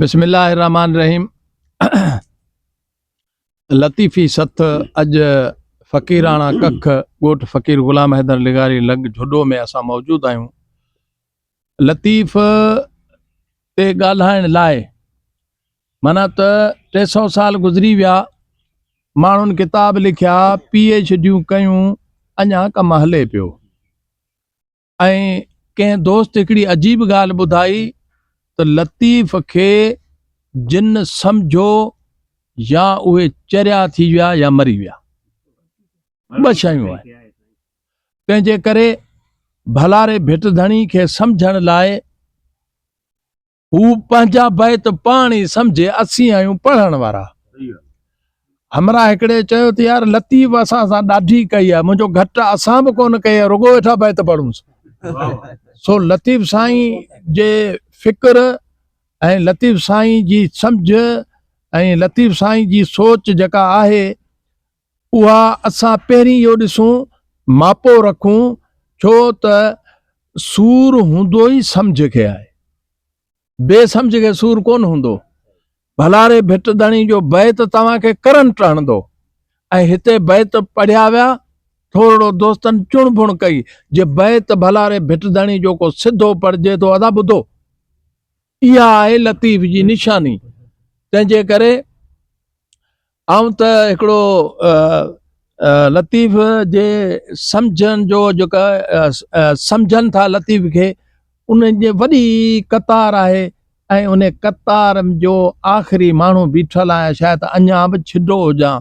بسم الله الرحمٰن الرحيم لطيفي سٿ اڄ فقيراڻا ڪک ڳوٺ فقير غلام حيدر لغاري لڳ جھڏو ۾ اسان موجود آهيون لطيف تي ڳالهائڻ لاء معنيٰ ته 300 سال گذري ويا ماڻهن ڪتاب لکيا پي ايڇ ڊيون ڪيون اڃا ڪم هلي پيو ۽ ڪنهن دوست هڪڙي عجيب ڳالهه ٻڌائي ته لطيف کي جن سمجهيو يا اهي چريا ٿي ويا يا مري ويا. ٻه شيون آهن. تنهن جي ڪري ڀلاري ڀٽ ڌڻي کي سمجهڻ لاء هو پنهنجا بيت پاڻ ئي سمجهي، اسين آهيون پڙهڻ وارا. همراهه هڪڙي چيو ته يار لطيف اسان سان ڏاڍي ڪئي آهي، منهنجو گهٽ اسان به ڪونه ڪئي آهي، رڳو ويٺا بيت پڙهونس. سو لطيف سائين جي فڪر ۽ لطيف سائين جي سمجهه ۽ لطيف سائين جي سوچ جيڪا آهي اها اسان پهرين اهو ڏسون، ماپو رکون، ڇو ته سور هوندو ئي سمجهه کي آهي. بي سمجهه کي سور ڪونه هوندو. ڀلاري ڀٽ ڌڻي جو بيت توهان کي ڪرنٽ هڻندو ۽ هتي بيت پڙهيا ويا، ٿورڙو دوستن چڻ ڀڻ ڪئي، جي بيت ڀلاري ڀٽ ڌڻي جو ڪو سڌو پڙهجي ٿو ادا ٻڌو. اها آهي لطيف جي نشاني. تنهن جي ڪري آئون ته هڪڙو لطيف جي سمجهن جو جيڪا سمجهن ٿا لطيف کي انهن جي وڏي قطار آهي ۽ ان قطار جو آخري ماڻهو بيٺل آهيان شايد اڃا به ڇڊو هجان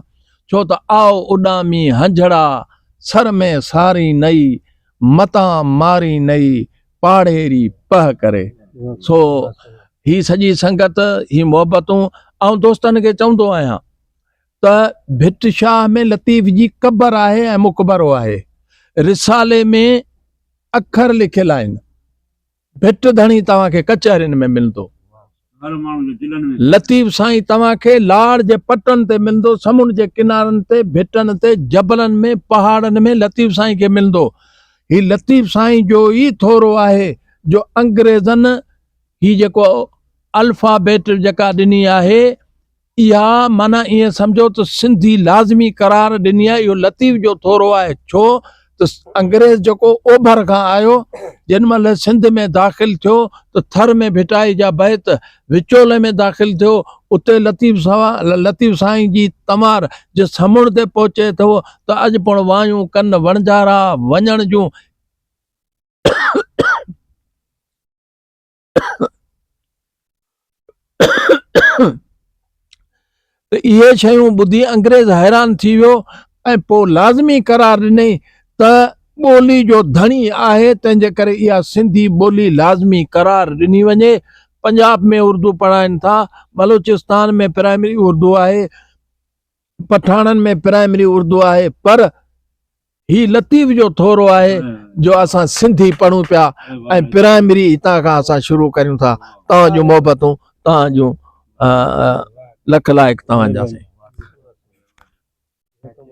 ڇو ته آء اڏامي هنجهڙا سر ۾ ساري نئي متان ماري نئي پاڙهيري پهه ڪري. سو هي سڄي سنگت، هي محبتون، آئون دوستن کي چوندو آهيان ته ڀٽ شاهه ۾ لطيف جي قبر آهي ۽ مقبرو آهي. رسالي ۾ اکر لکيل آهن. ڀٽ ڌڻي توهان کي ڪچهرين ۾ ملندو. لطيف سائين توهان کي لاڙ جي پٽن تي ملندو، سمنڊ جي ڪنارن تي، ڀٽن تي، جبلن ۾، پهاڙن ۾ لطيف سائين کي ملندو. هي لطيف سائين جو ئي ٿورو آهي جو انگريزن هي جيڪو الفابيٽ جيڪا ڏني آهي اها معنيٰ ائين سمجهو ته سنڌي لازمي قرار ڏني آهي، اهو لطيف جو ٿورو آهي، ڇو ته انگريز جيڪو اوڀر کان آيو، جنھن مھل سنڌ ۾ داخل ٿيو ته ٿر ۾ ڀٽائي جا بيت، وچولي ۾ داخل ٿيو، اتي لطيف لطيف سائين جي تنوار جي سمنڊ تي پهچي ٿو ته اڄ پڻ وايون ڪن وڻجارا وڃڻ جون. ته اهي شيون ٻڌي انگريز حيران ٿي ويو ۽ پوء لازمي قرار ڏنائين ته ٻولي جو ڌڻي آهي تنهن جي ڪري اها سنڌي ٻولي لازمي قرار ڏني وڃي. پنجاب ۾ اردو پڙهائين ٿا، بلوچستان ۾ پرائمري اردو آهي، پٺاڻن ۾ پرائمري اردو آهي پر هي لطيف جو ٿورو آهي جو اسان سنڌي پڙهون پيا ۽ پرائمري هتان کان اسان شروع ڪريون ٿا. توهان جون محبتون توهان جون لک لائق توهان جا سائين.